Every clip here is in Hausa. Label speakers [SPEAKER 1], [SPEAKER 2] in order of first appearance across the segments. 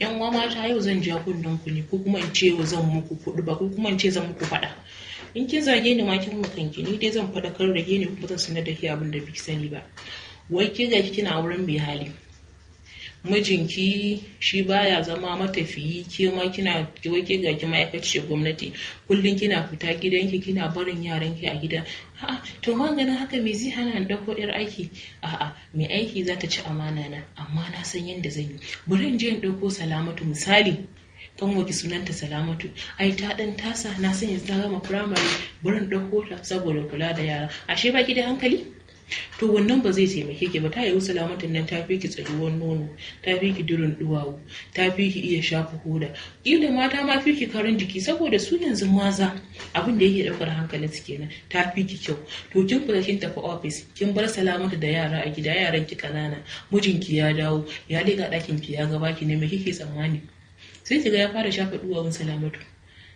[SPEAKER 1] Yan uwa mata, yau zan ja kunnen ku ne, ko kuma in ce yau zan muku kuɗi ba, ko kuma in ce zan muku faɗa. In kin zage ni ma kin kanki, ni dai zan faɗakar da ke ne, kuma zan sanar da ke abin da biki sani ba. Wai ke ga kina auren mai hali, mijinki shi baya zama matafiyi, ke ma kina, wai ke ga ki ma'aikaciyar gwamnati, kullum kina fita gidanki, kina barin yaranki a gida. A'a, to maganin haka, me zai hana in ɗauko yar aiki? A'a, mai aiki za ta ci amana na, amma na san yadda zan yi, bari in je in ɗauko Salamatu. Misali, kanwarki sunanta Salamatu, ai ta ɗan tasa, na san yanzu ta gama firamare, bari in ɗauko ta saboda kula da yara. Ashe baki da hankali? To wannan ba zai taimake ki ba. Ta yiwu Salamatin nan ta fi ki tsayuwar nono, ta fi ki dirin duwawu, ta fi ki iya shafa hoda, kila mata ma fi ki karin jiki, saboda su yanzu maza abin da yake daukar hankalin su kenan. Ta fi ki kyau. To kin fita kin tafi office, kin bar Salamatu da yara a gida, yaran ki kanana. Mijinki ya dawo, ya liga ɗakin ki, ya ga baki ne, me kike tsammani? Sai ki ga ya fara shafa duwawun Salamatu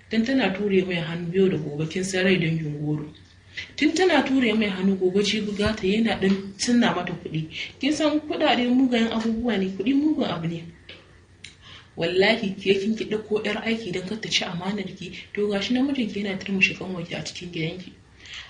[SPEAKER 1] dan tana ture mai hannu. Yau da gobe, kin san rai dangin goro, tun tana ture mai hannu, gobe ci buga ta yana dan tunna mata kuɗi. Kin san kuɗaɗe mugayen abubuwa ne, kuɗi mugun abu ne wallahi. Ke kin ki ɗauko yar aiki don kar ta ci amanar ki, to gashi namijin ki yana turmushe kanwarki a cikin gidanki.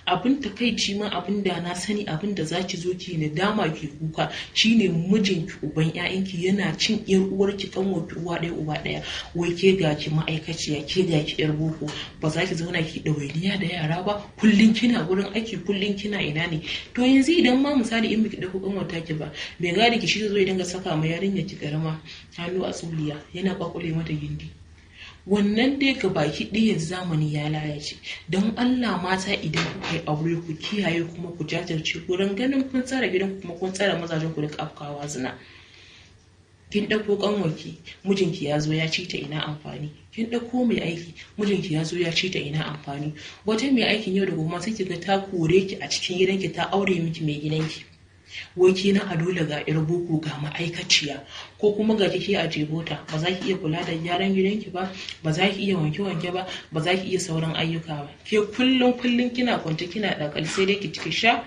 [SPEAKER 1] Abin takaici ma, abin da na sani, abin da zaki zo ki nadama, ki kuka, shine mijinki, uban ƴaƴanki, yana cin yar uwarki, kanwarki, uwa ɗaya uba ɗaya. Wai ke ga ki ma'aikaciya, ke ga ki yar boko, ba za ki zauna ki ɗawainiya da yara ba, kullum kina gurin aiki, kullum kina ina ne? To yanzu idan ma misali in biki ɗauko kanwar taki ba, mai gadi ki shi zai zo ya dinga saka ma yarinyar ki karama hannu a tsuliya, yana kwakule mata gindi. Wannan dai ga baki ɗaya yanzu zamani ya lalace. Don Allah mata, idan kuka yi aure, ku kiyaye kuma ku jajirce wurin ganin kun tsara gidan, kuma kun tsara mazajen ku da afkawa zina. Kin ɗauko ƙanwarki, mijinki ya zo ya ci ta, ina amfani? Kin ɗauko mai aiki, mijinki ya zo ya ci ta, ina amfani? Wata mai aikin, yau da gobe sai kiga ta kore ki a cikin gidanki, ta aure miki mai gidanki. Wai ke na a dole ga yar boko, ga ma'aikaciya, ko kuma ga kike a jebota, ba za ki iya kula da gyaran gidanki ba, ba za ki iya wanke wanke ba, ba za ki iya sauran ayyuka ba. Ke kullum kullum kina kwance kina dakal, sai dai ki ci, ki sha,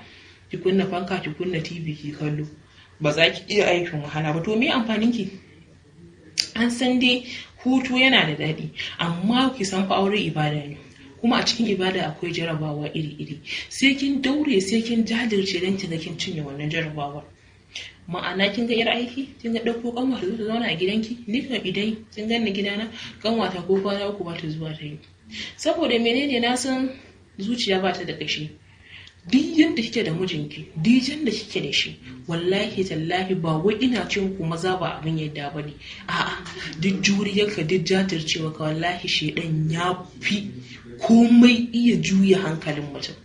[SPEAKER 1] ki kunna fanka, ki kunna TV ki kallo, ba za ki iya aikin wahala ba. To me amfanin ki? An san dai hutu yana da daɗi, amma ki san fa aure ibada ne, kuma a cikin ibada akwai jarabawa iri-iri. Sai kin daure, sai kin jajirce don ki ga kin cinye wannan jarabawar. Ma'ana, kin ga yar aiki, kin ga ɗauko kanwa ta zo ta zauna a gidanki, ni kam idan kin ganni gidana, kanwata ko kwana 3 ba ta zuwa ta yi. Saboda menene? Na san zuciya ba ta da ƙashi. Duk yadda kike da mijinki, duk yadda kike da shi, wallahi tallahi, ba wai ina ce muku maza ba abin yadda ba ne, a'a. Duk juriyarka, duk jajircewa ka, wallahi shedan ya fi komai iya juya hankalin mutum.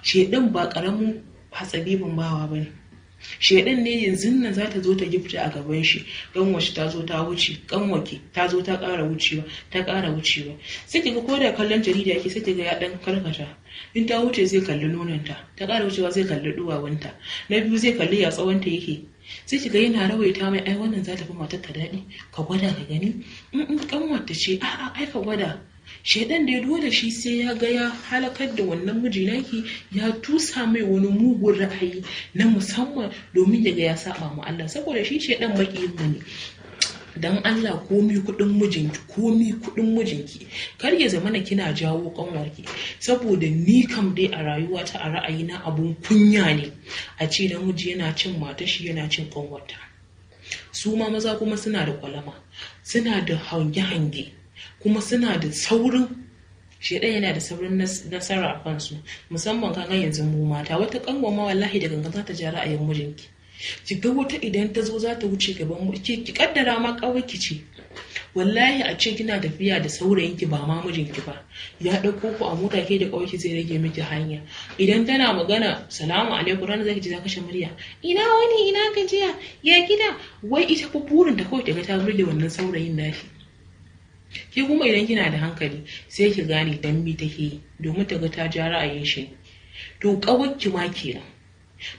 [SPEAKER 1] Shedan ba karamin hatsabibin bawa ba ne. Shedan ne yanzu nan za ta zo ta gifta a gaban shi, kanwashi ta zo ta wuce, kanwaki ta zo ta ƙara wucewa, ta ƙara wucewa, sai kiga ko da kallon jarida yake, sai kiga ya dan karkata. In ta wuce zai kalli nononta, ta ƙara wucewa zai kalli duwawunta, na biyu zai kalli ya tsawonta yake. Sai kiga yana rawaita mai, "Ai wannan za ta fi matar ta daɗi, ka gwada ka gani." In kanwarta ce, "A'a, ai ka gwada." Shaidan da ya dole shi sai ya ga ya halakar da wannan miji naki, ya tusa mai wani mugun ra'ayi na musamman domin ya ga ya saba ma Allah, saboda shi shaidan makiyin mu ne. Dan Allah, komi kudin mijinki, komi kudin mijinki, kar ya zamana kina jawo kanwarki. Saboda ni kam dai a rayuwata, a ra'ayina, abun kunya ne a ce namiji yana cin matar shi, yana cin kanwarta. Su ma maza kuma suna da kwalama, suna da hange-hange, kuma suna da saurin, shedan yana da saurin nasara a kansu, musamman kaga yanzu mu mata. Wata kanwa ma wallahi da gangan za ta ja ra'ayin mijinki. Ki ga wata idan ta zo za ta wuce gaban mu, ki kaddara ma kawai ki ce, wallahi a ce kina tafiya da saurayinki, ba ma mijinki ba, ya ɗauko ku a mota ke da kawai, zai rage miki hanya. Idan tana magana, "Salamu alaikum," ranar zaki ji za kashe murya, "Ina wani? Ina gajiya? Ya gida?" Wai ita ko burin ta kawai ta ga ta burge wannan saurayin nashi. Ke kuma idan kina da hankali, sai ki gane dan me take yi, domin ta ga ta ja ra'ayin shi. To kawarki ma kenan,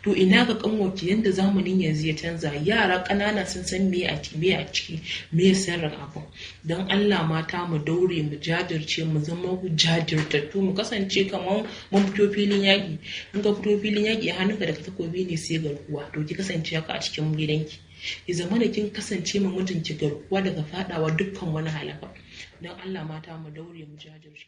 [SPEAKER 1] to ina ga kanwarki? Yanda zamanin yanzu ya canza, yara ƙanana sun san me a ciki, me sirrin abin. Don Allah mata, mu daure, mu jajirce, mu zama jajirtattu, mu kasance kamar mun fito filin yaƙi. In ka fito filin yaƙi, hannunka daga takobi ne sai garkuwa. To ki kasance haka a cikin gidanki. Ya zama da kin kasance ma mijinki garkuwa daga fadawa dukkan wani halaka. Don Allah mata mu daure mu jajirce.